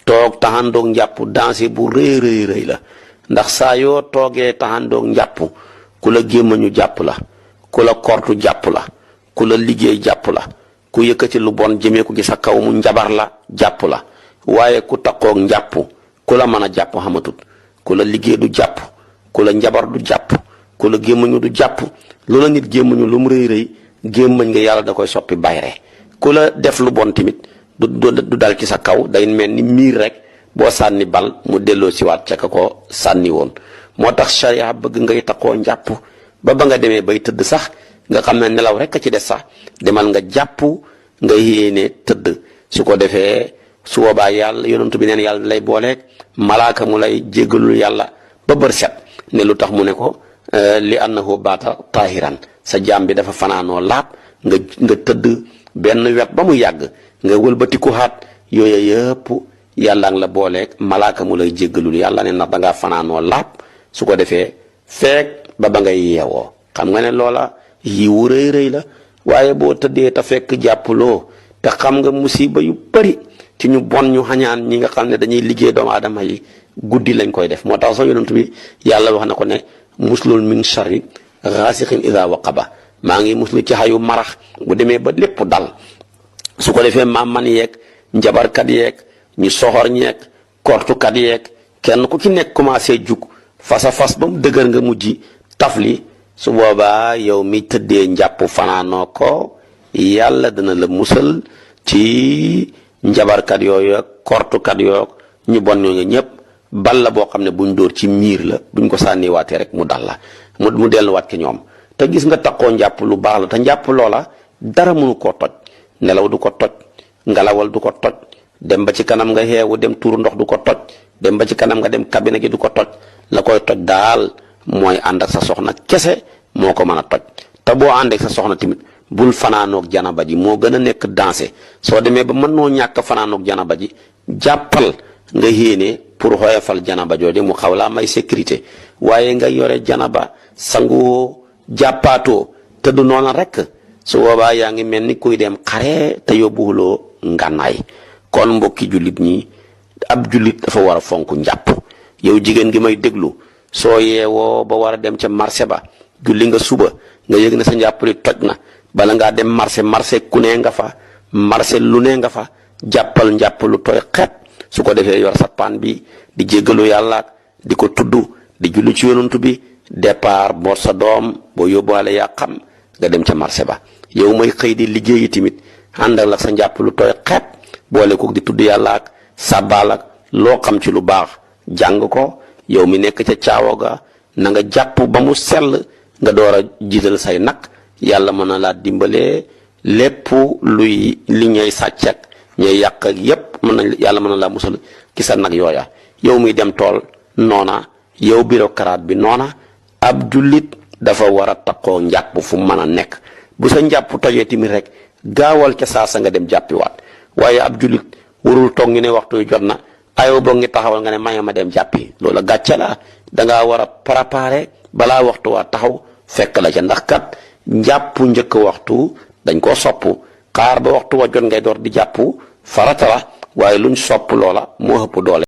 toog taxandoog njàpp dansé bu rëy rëy rëy la ndax saa yoo toogee taxandoog njàpp ku la gémmañu jàpp la ku la kortu jàpp la ku la liggéey jàpp la ku yëkkati lu bon jëmee ko ci sa kaw mu njabar la jàpp la waaye ku takkoog njàpp ku la mën a jàpp xamatut ku la liggéey du jàpp ku la njabar du jàpp ku la gémmañu du jàpp lu la nit gémmañu lu mu rëy rëy gémmañ nga yàlla da koy soppi bayre ku la def lu bon tamit du dal ci sa kaw day mel ni miir rek boo sànni bal mu delloo siwaat ca ka ko sànni woon moo tax sharia bëgg ngay takkoo njàpp ba nga demee bay tëdd sax nga xam ne nelaw rek a ci des sax demal nga jàpp nga yéene tëdd su ko defee su boobaa yàlla yonentu bi neen yàlla lay booleeg malaaka mu lay jéggalul yàlla ba bër set ne lu tax mu ne ko li annahu baata tahiran sa jaam bi dafa fanaanoo laab nga tëdd benn wet ba mu yàgg nga wëlbatiku xaat yooyu yëpp yàlla nga la booleeg malaaka mu lay jéggalul yàlla ne ndax dangaa fanaanoo laab su ko defee feek ba ngay yeewoo xam nga ne loola yiwu rëy rëy la waaye boo tëddee te fekk jàppuloo te xam nga musiba yu bari ci ñu bon ñu xañaan ñi nga xam ne dañuy liggéey doomu aadama yi guddi lañ koy def moo tax sax yonent bi yàlla wax na ko ne muslul min sharri ghasiqin idha waqaba maa ngi muslu ci xayu marax bu demee ba lépp dal su ko defee maam man yeeg njabarkat yeeg ñu soxor ñeeg kortukat yeeg kenn ku ci nekk commencé jug fasa fas ba mu dëgër nga mujj tafli su boobaa yow mi tëddee njàpp fanaanoo ko yàlla dana la musal ci njabarkat yooyu ak kortukat yooyu ñu bon ñooñu ñëpp bal la boo xam ne buñ dóor ci miir la buñ ko sànniwaatee rek mu dal la mu delluwaat ki ñoom te gis nga takkoo njàpp lu baax la te njàpp loola dara mënu koo toj nelaw du ko toj ngalawal du ko toj dem ba ci kanam nga xeewu dem tuuru ndox du ko toj dem ba ci kanam nga dem cabinet gi du ko toj la koy toj daal mooy ànd ak sa soxna kese moo ko mën a toj te boo ànd ak sa soxna tamit bul fanaanoog janaba ji moo gën a nekk dansé soo demee ba mën noo ñàkk fanaanoog janaba ji jàppal nga yéene pour xoyafal janaba jooju mu xaw laa may sécurité waaye nga yore janaba sangu jàppaatoo te du noona rek su boobaa yaa ngi mel ni kuy dem xare te yóbbuwuloo ngànnaay kon mbokki jullit ñi ab jullit dafa war a fonk njàpp yow jigéen gi may déglu soo yeewoo ba war a dem ca marché ba julli nga suba nga yëg ne sa njàpp li toj na bala ngaa dem marché ku ne nga fa marché lu ne nga fa jàppal njàpp lu tooy xeet su ko defee yor sa paan bi di jéggalu yàlla di ko tudd di julli ci yonantu bi départ boot sa doom boo yóbbuwaale yaa xam nga dem ca marché ba yow may xëy di liggéeyi tamit àndal ak sa njàpp lu tooy xeet boole ko di tudd yàlla ak sàbbaal ak loo xam ci lu baax jàng ko yow mi nekk ca caawa ga na nga jàpp ba mu sell nga door a jiital say nag yàlla mën na laa dimbalee lépp luy li ñay sàcc ak ñay yàq ak yépp yàlla mën na laa musal ci sa nag yooya yow muy dem tool noona yow bureaucrate bi noona ab jullit dafa war a takkoo njàpp fu mën a nekk bu sa njàpp tojee tamit rek gaawal ca saa sa nga dem jàppiwaat waaye ab jullit warul toog ñu ne waxtu yu jot na ayoo boog ngi taxawal nga ne maye ma dem jàppi loola gàcce la dangaa war a préparer balaa waxtu waa taxaw fekk la ca ndax kat njàpp njëkk waxtu dañ koo sopp xaar ba waxtu wa jot ngay door di jàpp farata la waaye luñ sopp loola moo ëpp doole